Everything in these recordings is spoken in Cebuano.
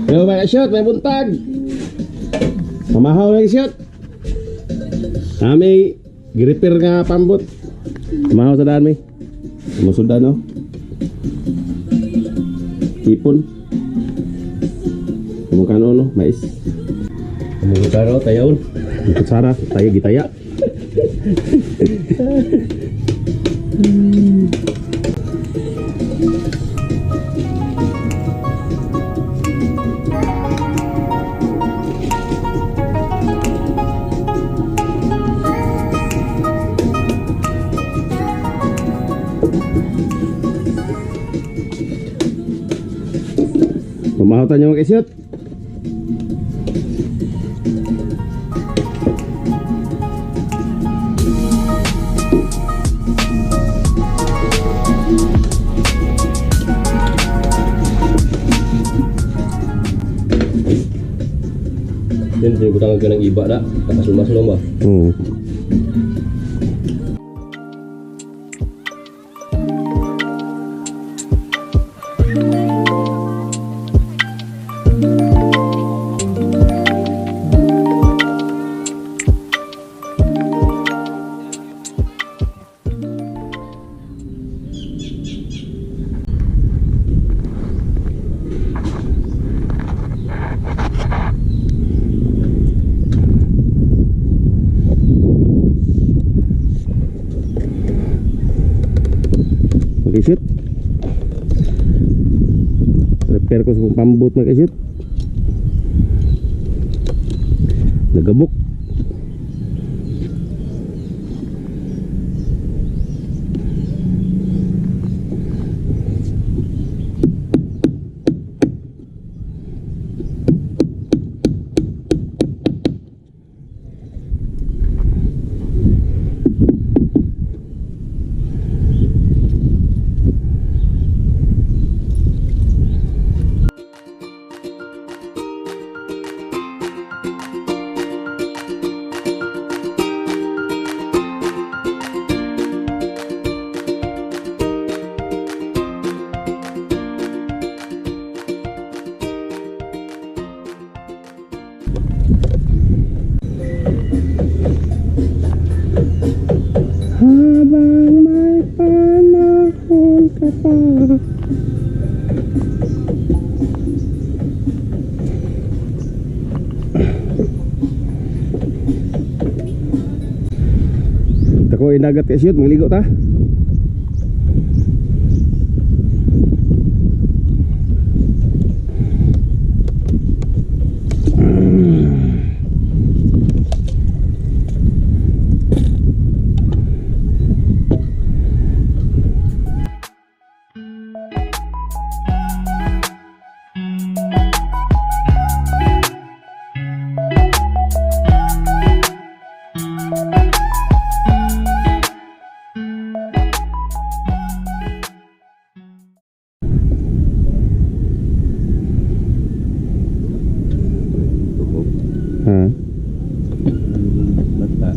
Yo, may shot, may buntag. Mamahaw na shot. Nami gi-repair nga pambot. Mamahaw sa daan mi. Musudan no. Tipon. Kumukano no, mais. Kumukaro tayaon. Kutsara, tayo gitaya. Pamahutan niyo mag-isyot. Yun, pinubutangan ko ng iba na. Nakasulma-sulma ba? Oo. Mag-isip. Repair ko sa pambot, mag-isip. Nagabok. Habang may panahon ka pa. Tako inagat kay siyot, mangligo ta. Ha. Bata.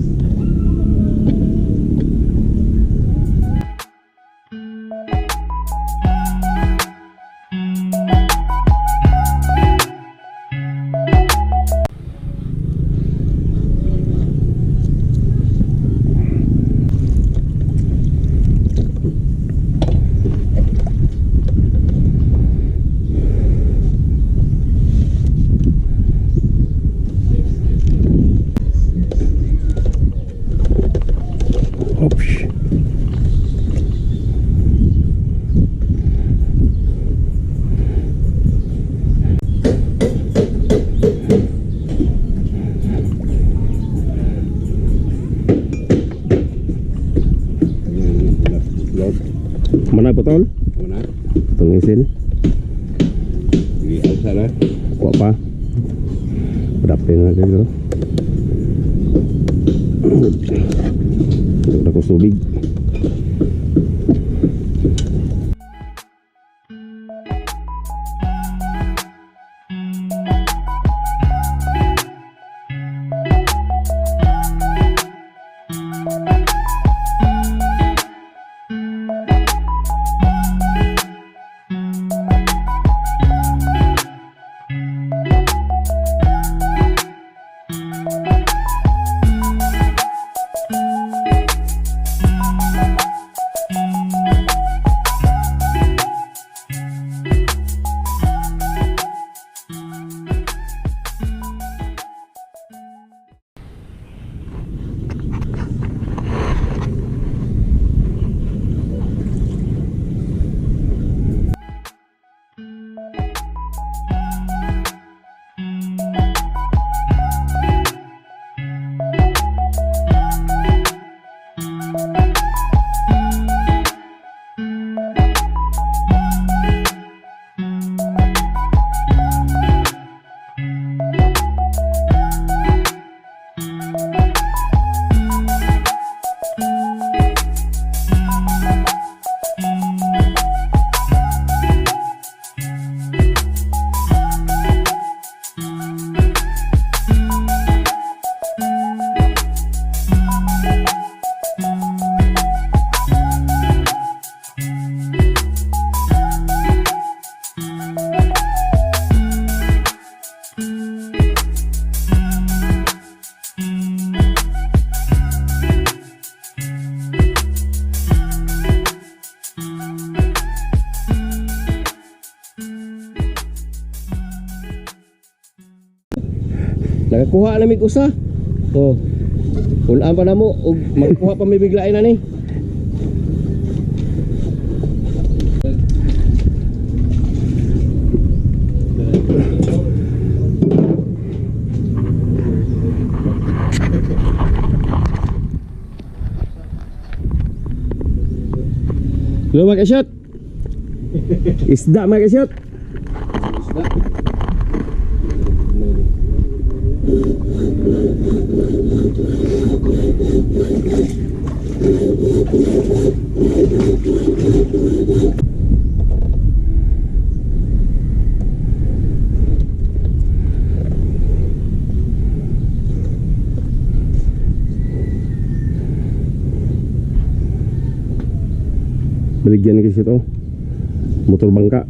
Oops. Lord, Mana putol? mana? Tungisin. Sige, alsa na. Kuha pa. Adapte na siguro. Hindi ko tubig. Nakakuha na mig usa. Oh. Ulaan pa namo og magkuha pa mi biglain na ni. Hello mga kasyot. Isda mga kasyot. Isda. Baligyan ni kasyot oh. Motor bangka.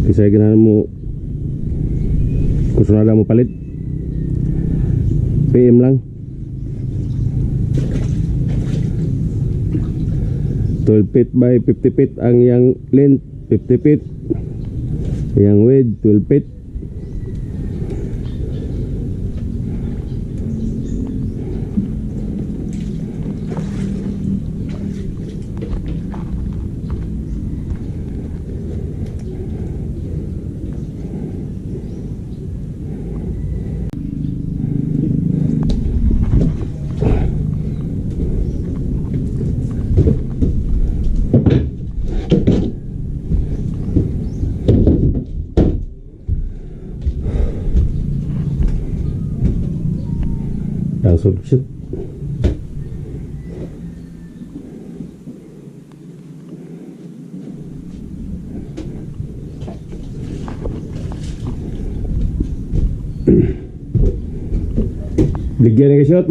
Kasi ganahan mo kusunada mo palit. PM lang. 12 feet by 50 feet ang yang length, 50 feet. Yang width 12 feet. Langsung shoot. Bigyan ni shot.